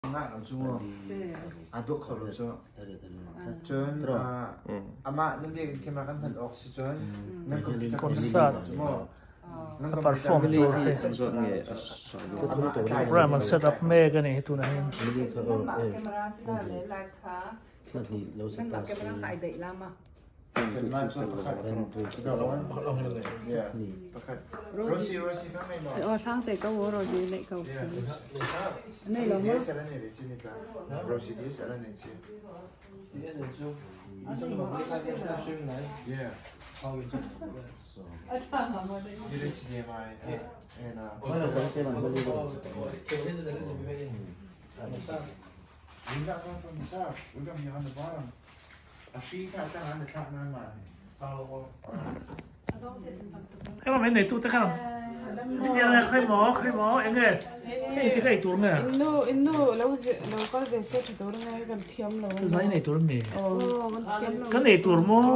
Ngah lo cu maw? Aa dawh kho lo cu. Cun amah nan biakinn camera kan hman awk si cun nan computer Concert cu maw? Nan a perform tur hi program an set up mek a ni hi tunah hin. Hei mai nei tu te khan tiang e khai maw khai maw eng nge hei ti ka ei tur nge Innu innu lo lo kal ve se tha tur nge kan thiam lo zai nei tur mi oh kan thiam lo kan ei tur maw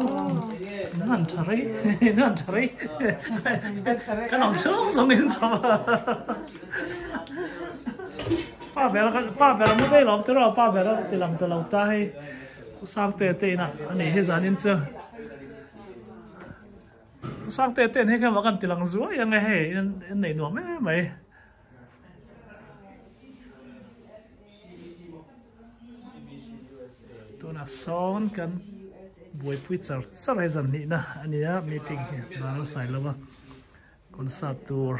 nan tha rei nan tha rei kan ang chung zawng in cham pa ber pa ber mu dei lawm tiraw pa ber ti lang ta lo ta hei Sangte te inah a nih hi zanin chu Sangte ten hei khan kan ti lang zuai ang e hei in nei nuam em mai. Tunah sawn kan buaipui char char hei zan hnihna a nia meeting hi Vanram Sailova. Concert tur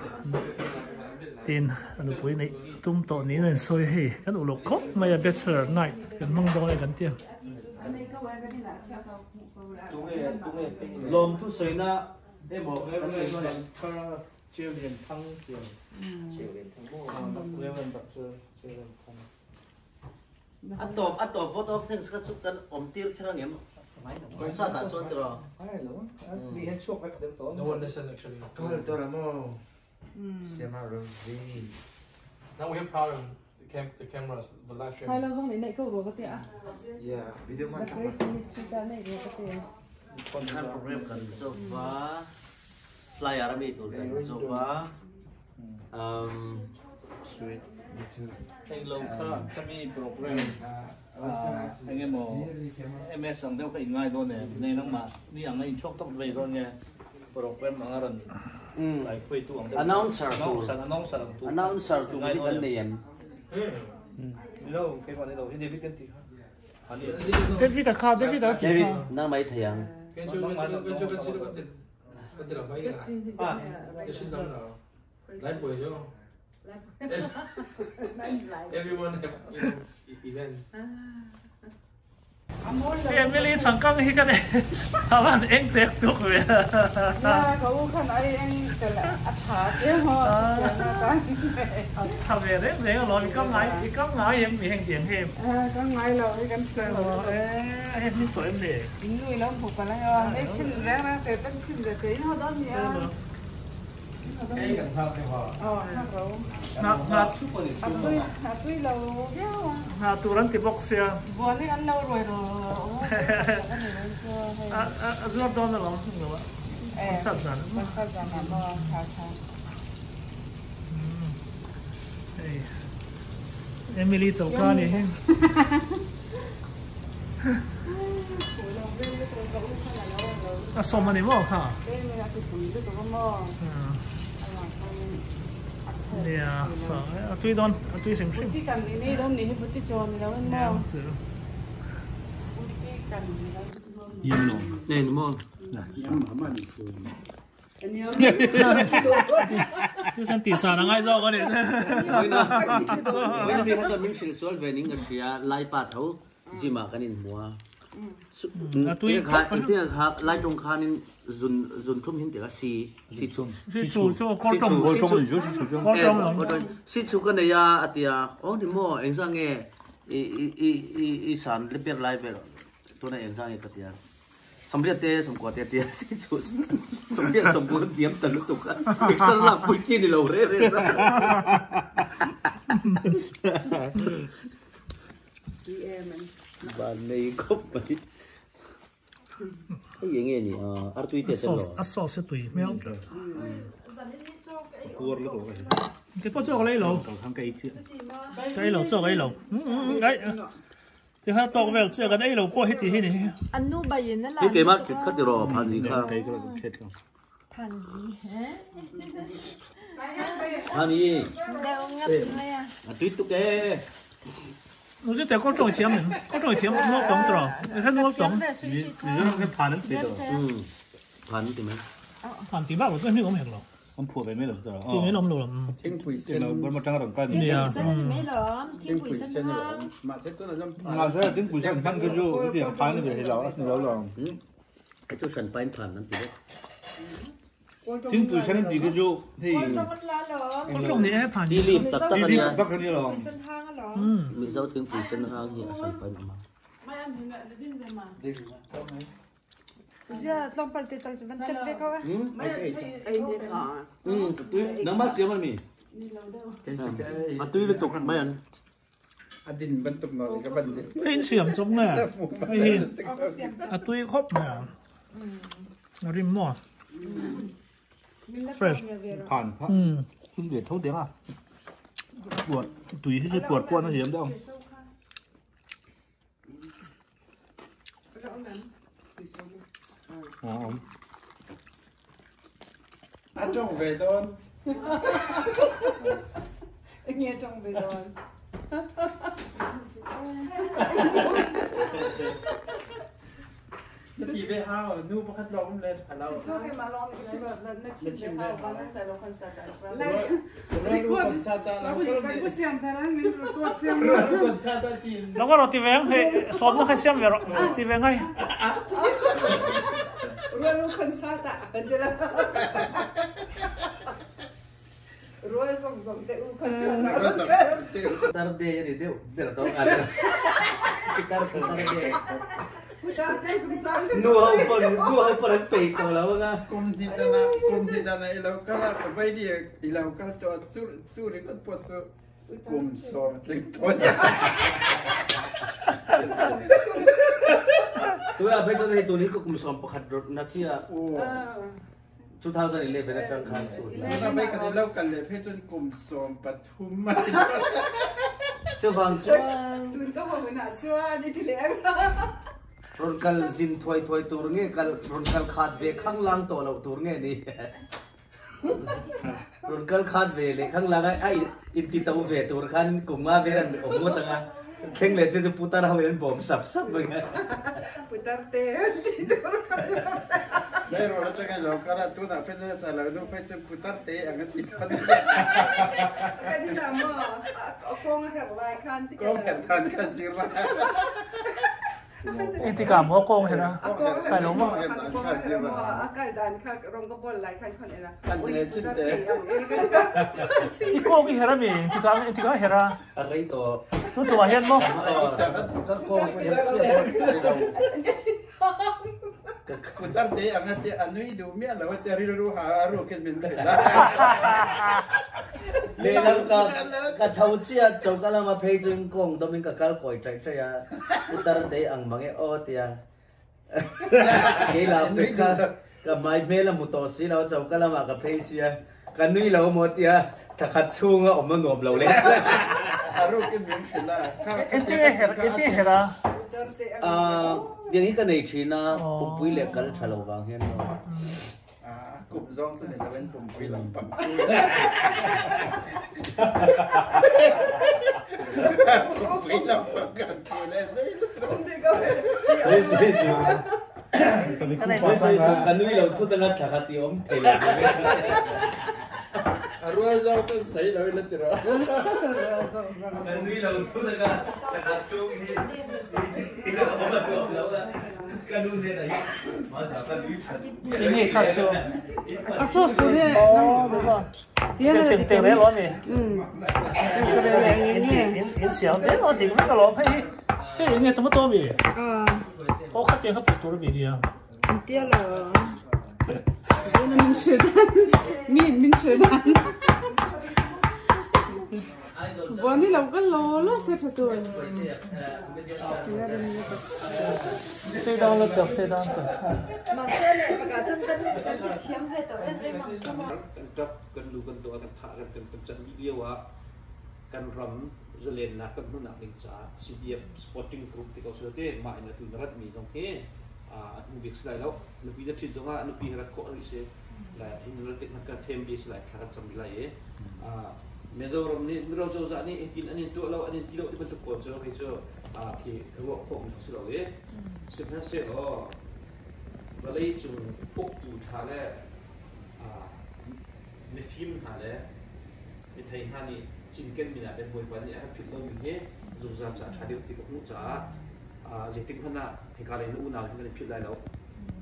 tin a nupui neih tum tawh niin a insawi hei kan uluk khawp mai a bachelor night kan hmang dawn e kan ti a. A tawp a tawp vote of thanks kha chu kan awm tir kher ang em? Concert ah chuan tiraw? No one listen actually. Now we have problem the cam the cameras the live stream. Sai lo zong nih neih ko rua ka ti a. Decoration ni suit ah neih rua ka ti a. Khan program kan zo va flyer ami tur kan zo va um Sweet. Englo kha khami program engemaw MS ang deuh kha in ngai dawn em? Nei nangmah ni ang a inchhuak tawk vei dawn nge program anga rawn ai hruaitu ang deuh Announcer tur. Announcer ang tur Announcer tur hi kan nei em? Ni lo keimah ni lo hi David kan ti kha. David a kha David a ti kha. David nangmah i thei ang. Emily changkang hi kan a van eng tek tuk ve. A tha ve reng reng alawm i kal ngai i kal ngai em mi heng tiang hi. Ka ngai lo hi kan hre lo. Hei hming tawh em ni? In nui lo hmu palh a, nei chhin reng reng te kan chhin ve te in haw dawn nia. Hna tur an ti bawk sia. A zuar dawn alawm hmun lo ah. Concert zan ah maw. Hei Emily choka a nih hi. A sawm a ni maw kha? Nia, sa a tui dawn, a tui hrim hrim. Thil tih san a ngai zawk a ni. Vawiina mi kha chuan min hrilh sual ve ning ka hria, lai pa tho gym ah kan inhmu a. Engtin kha lai tawng khanin zun zun thlum hin tika si si chu si chu chu kawr tawng kawr tawng ni chu si chu kawr tawng si chu ka nei a a tia aw ni maw engzah nge i i i i san le ber lai vel tuna engzah nge ka tia Samriat te sawmkua te a tia si chu samriat sawmkua ka hniam ta lutuk a extra lak pui chi ni lo re re sa. Van nei khawp mai. Hei enge ni a artui te tel lo. A sauce a tui hmel tlat. Ke pawh chaw ka lei lo. Ka ei lo chaw ka ei lo. Ai ti kha tawk vel chiah kan ei lo pawh heti hi ni. Hi keimah thit kha tiraw phan zi kha. Phan zi. A tui tuk e. Nu zit te ko tawng thiam em? Ko tawng thiam nual tawng tiraw? I hre nual tawng. Phan an ti tiraw? Phan an ti mai. Phan ti bak lo chu hming awm hek lo. An phuah ve mai lo chu tiraw? Ti mai lo awm lo. Thingpui sen. Burma tanga rawn kal. Nia. Thingpui sen a lawm. Mahse tunah chuan phan. Mahse thingpui sen hman khi chu hetiang phan a ni ve thei lo a ni lo lo. Hei chu hran pain phan an ti vek. Thingpui sen an tih khi chu hei. Kawlṭawng ni e phan. Tea leaf tak tak a nia. Tak a nia lo. Mizo thingpui sen hang hi a hran pain awm a. Nangmah siam a mi? A tui lutuk mai an. A din bantuk nawl ka van din. Hei in siam chawp nge? Hei hi a tui khawp mai a. A rim maw? Fresh. Phan kha. Hun ve tho deng a. Puar tui hi chu puar puan a siam deuh ang. A tawng ve dawn. Nge tawng ve dawn. Na ti ve hau nu pakhat lawng um le a lo. Na chim ve hau. Lo ka rawh ti ve ang hei sawmna kha siam ve rawh ti ve ngai. Tar de a ni deuh ber tawh ngai lo. Tar tar de. Nu ho pawn nu ho pawn an peih tawh lo anga. Kum hnih dan ah kum hnih dan ah i lo kal a ka vei di i lo kal tawh a chu chu ringawt pawh chu kum sawm tling tawh nia. Tunah phei chuan hei tun hi ka kum 11 rawt na chiah. 2011 atang khan chhun. Tuna mai kan lo kal leh phei chuan kum 13 a ni. Chuvang chuan. Tun ka haw hunah chuan i ti leh ang. Rawn kal zin thuai thuai tur nge kal rawn kal khat ve khang lang tawh loh tur nge ni. Rawn kal khat ve leh khang lang a inti to ve tur khan kum nga vel an awm ngawt ang a. Thleng leh chu chu putar ho in an bawm sap sap mai a. Putar te an ti tur kha. Lai rawl atanga lo kal a tunah phei chuan sa lo nu phei chuan putar te ang a ti ta che. Ka ni na maw a kawng a herh lai khan ti Kawng herh dan kha zir la. Engtik ah maw kawng herh a? Sai lo maw? A kal dan kha rawng ka bawl lai khan khawn en a. I kawng i herh a mi? Engtik ah engtik ah herh a? A rei tawh. Tun tumah hian maw? Ka kawng i herh chiah pawh a rei lo. Putar te ang a tia a nui duh miah lo a tia rilru ha a rukin min hrilh a. Lehlam ka ka tho chiah choka lama phei chuin kawng dawmin ka kal kawi taih taih a, putar te ang mang e aw tia keilah pek kha ka hmai hmel a hmu tawh si lo choka lamah ka phei sia ka nui lo maw tia thakhat chhunga awm a nuam lo leh. A rukin min hrilh a. Engtin nge herh engtin nge herh a? Tiang hi ka nei thin a, pumpui leh kal tha lo vang hian maw. A kum zawng chu ni lovin pumpui lam pang chu. Pumpui lam pang kan chu le zei lutuk. Sei sei su. Sei sei su ka nui lo thut anga thla kha ti awm thei lo tur e. A rual zawng chuan sei lo ila ti rawh. Ka nui lo thut anga thla khat chhung hi ti awm a nuam lo a. Ka nu hnenah hi mahse ka nui that. Enge kha chu? A sauce tur hi. Aw duh a. Teng teng rel awm e. In siam vel a dik vek alawm hei hi. Hei enge tomato ami? Aw kha tiang kha put tur ami nia. Tia lo. Min hre dan. Min min hre dan. Buani lam kan lo lo se tha tur. Stay down la tak stay down tak. Mahse le pakah cun kan kan thiam ve to em em ang chu maw. Kan ṭap, kan lu kan dawh, kan thah, kan kan kan can dih lio ah kan ram zalennak kan hmuhnak ding caah CDF supporting group ti ko seh te mah in atu na ratmi zong hi a hnu bik si lai lo. Nupi na ṭhit zongah nupi he rat khawh rih si. Lai hin ral tik kan family si lai thla kan cam lai i Mizoram nih Miro cozah nih hitin an in tuah lo an in ti lo ti bantuk pawl cu kei cu khi ka ruah khawh mi si lo i sihmanhsehlaw vawlei cung uktu ṭha le mifim hna le mithei hna nih cinken mi ah le Bawipa nih a kan philh lomi hi zungzal ca ṭha deuh ti ka hmuh caah zeitik hmanh ah hika lei na unau hi kan i philh lai lo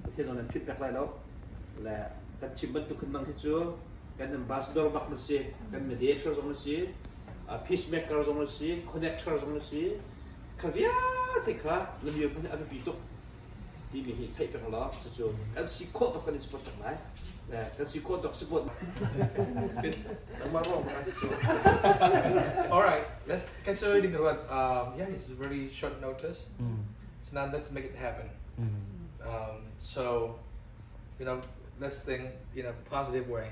Pathian zong nan philh pek lai lo le kan chim bantuk khin nang hi cu kan ambassador bak na si kan mediator zong na si peacemaker zong na si connector zong na si kha vialte kha na miphun hi a biapi tuk timi hi theih peng law cucu kan si khawh tuk kan in support peng lai kan si khawh tuk support nangmah ruang ma cu. All right, let's catch you ding ruat. Yeah, it's very short notice. So now let's make it happen. So let's think in a positive way.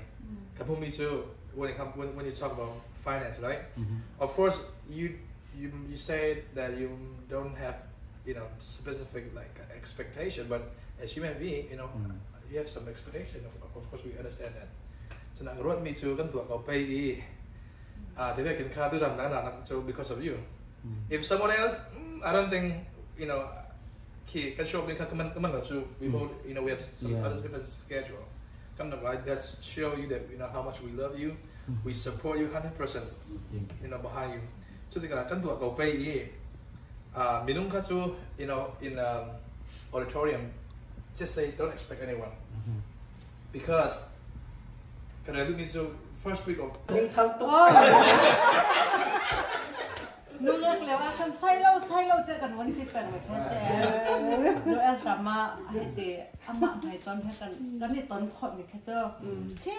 Kapumi too, when it come, when you talk about finance, right? Of course, you say that you don't have specific like expectation, but as human being, you have some expectation. Of course, we understand that. So now, ruat mi cu kan tuah ko pei i te kan kha tu zan na so because of you. If someone else, I don't think khi kan show kan kaman kaman lo cu we both we have some other different schedule. Come to right, that's show you that you know how much we love you. We support you 100% behind you. So tikah kan tuah ko pei i minung kha cu in auditorium, just say don't expect anyone because kan rel duhmi cu first week of Nungak lio ah khan sailo sailo te kan von ti peng ve kha si. Nu el ram ah hei ti amah hmai ton he kan kan i ton khawh mi kha cu khi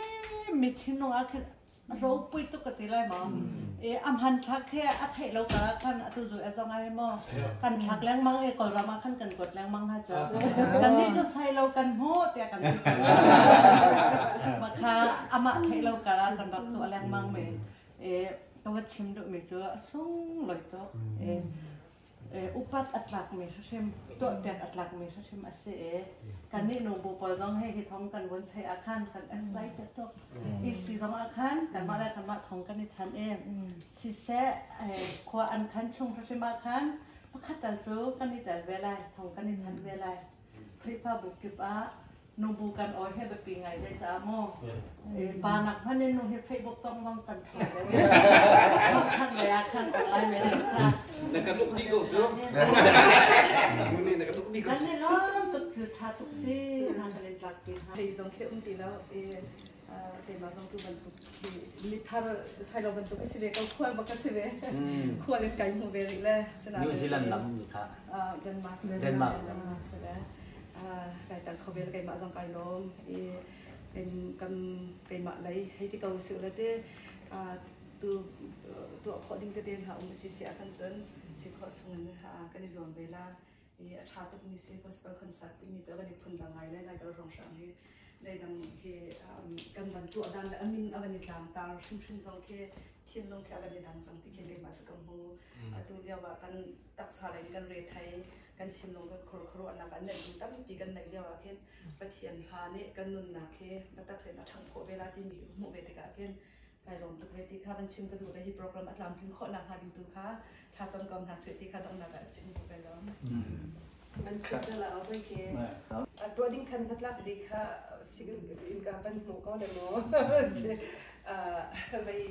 mi thinlung ah khin ropui tuk ka ti lai maw. E am han thlak he a theih lo ka khan atu zu e zong ai maw kan thlak lengmang e Kawlram ah khan kan kuat lengmang ha cu kan nih cu sailo kan hmu tiah kan ti peng. Mah kha amah theih lo kar ah kan rak tuah lengmang mi. E ka va chim duhmi cu a sunglawi tuk. E upat a tlakmi hrimhrim, tuahpiak a tlakmi hrimhrim a si i kannih nubu pawl zong hei hi thong kan vun theih ah khan kan excited tuk. EC zong ah khan kanmah le kanmah thong kan i thanh i siseh khua an khan chung hrimhrim ah khan pakhat tal cu kan i tel ve lai, thong kan i thanh ve lai. Khrihfabu kip ah nubu kan awi he biapi ngai ve caah mu pa nak hmanh in nu hi Facebook tong zong kan ṭha deuh khan le ah khan online men in kha na kan uk dih ko su na kan uk dih ko kan i lawm tuk thil ṭha tuk si na kan in tlak pi hna thei zong khi um ti lo i keimah zong tu bantuk khi mithar sailo bantuk si ve ko khual bak ka si ve khual in kai hmu ve rih le New Zealand lam mi kha Denmark Denmark si ve kai tal kho ve le keimah zong kai lawm i kan keimah lei hei ti ko si le te tu tuah khawh ding tete hna um si si ah kan cun si khawh chung in kan i zuam ve la i a ṭha tuk mi si gospel concert timi cu kan i phun dang ngai le lai kal rong hrang hi zeidang hi kan van tuah dan le amin a van i tlang tar hrimhrim zong khi thinlung khi a van i dang cang ti khi keimah cu ka hmu atu lio ah kan taksa lei kan re thei kan thinlung kan khur khuaruahnak an neih mi tampi kan neih lio ah khin Pathian hla nih kan nunnak hi biatak tein a ṭhangh khawh ve la timi hmuh ve tikah khin kai lawm tuk ve ti kha van chim ka duh le hi program a tlamtlin khawh nakhnga ding tu kha thla cam ko hna seh ti kha donghnak ah chim ka kai lawm. Man chim ta la oi ke tuah ding khan hnatlak di kha in ka ban hmu ko le mo vei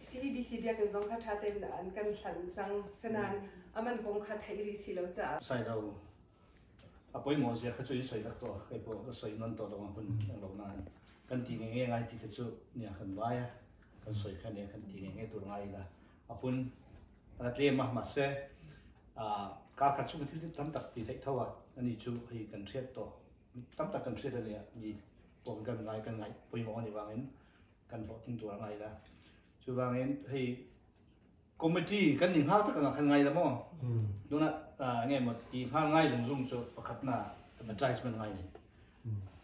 CEBC biakinn zong kha ṭha tein an kan hlanh cang senan aman kong kha theih rih si lo caah sai lo a poimawh zia kha cu in soi rak tuah kei pawh ka soi non to lo hun lo nain kan ti nge nge ngai ti kha cu nia kan vai a kan soi kha nia kan ti nge nge tur ngai la a hun a tlem a ma se a kar khat chung thil tam tak ti theih tho a ani chu hei kan hriat to tam tak kan hriat ani mi pawh kan ngai kan ngai poimawh ani wangin kan hlawhtling tur a ngai la. Chuvangin hei Committee kan ni nghal vek anga khan ngai la maw? Tuna enge maw ti nghal ngai zung zung chu pakhatna advertisement ngai ni.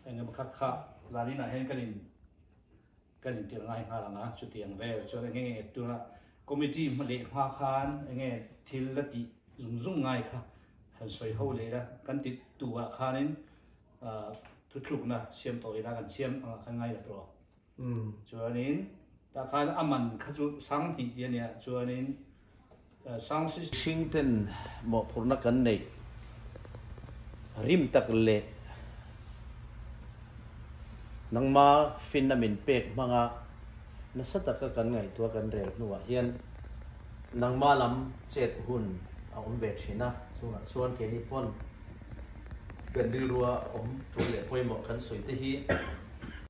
Enge maw kha kha zanin ah hian kan in kan in tirh ngai nghal anga chutiang vel chuan enge nge tuna committee hma leh hma khan enge thil la tih zung zung ngai kha han sawi ho leh ila kan ti tu ah khanin thuthlukna siam tawh ila kan siam anga khan ngai la tawh ang. Chuanin tah khan a man kha chu sang hnih tih a nia chuanin sound system. Hringten mawhphurhna kan neih rim tak leh nangma finna min pek hmanga nasa taka kan ngaihtuah kan rel hnuah hian nangma lam chet hun a awm ve thin a, chungah chuan keini pawn kan rilrua awm tul leh pawimawh kan sawi te hi.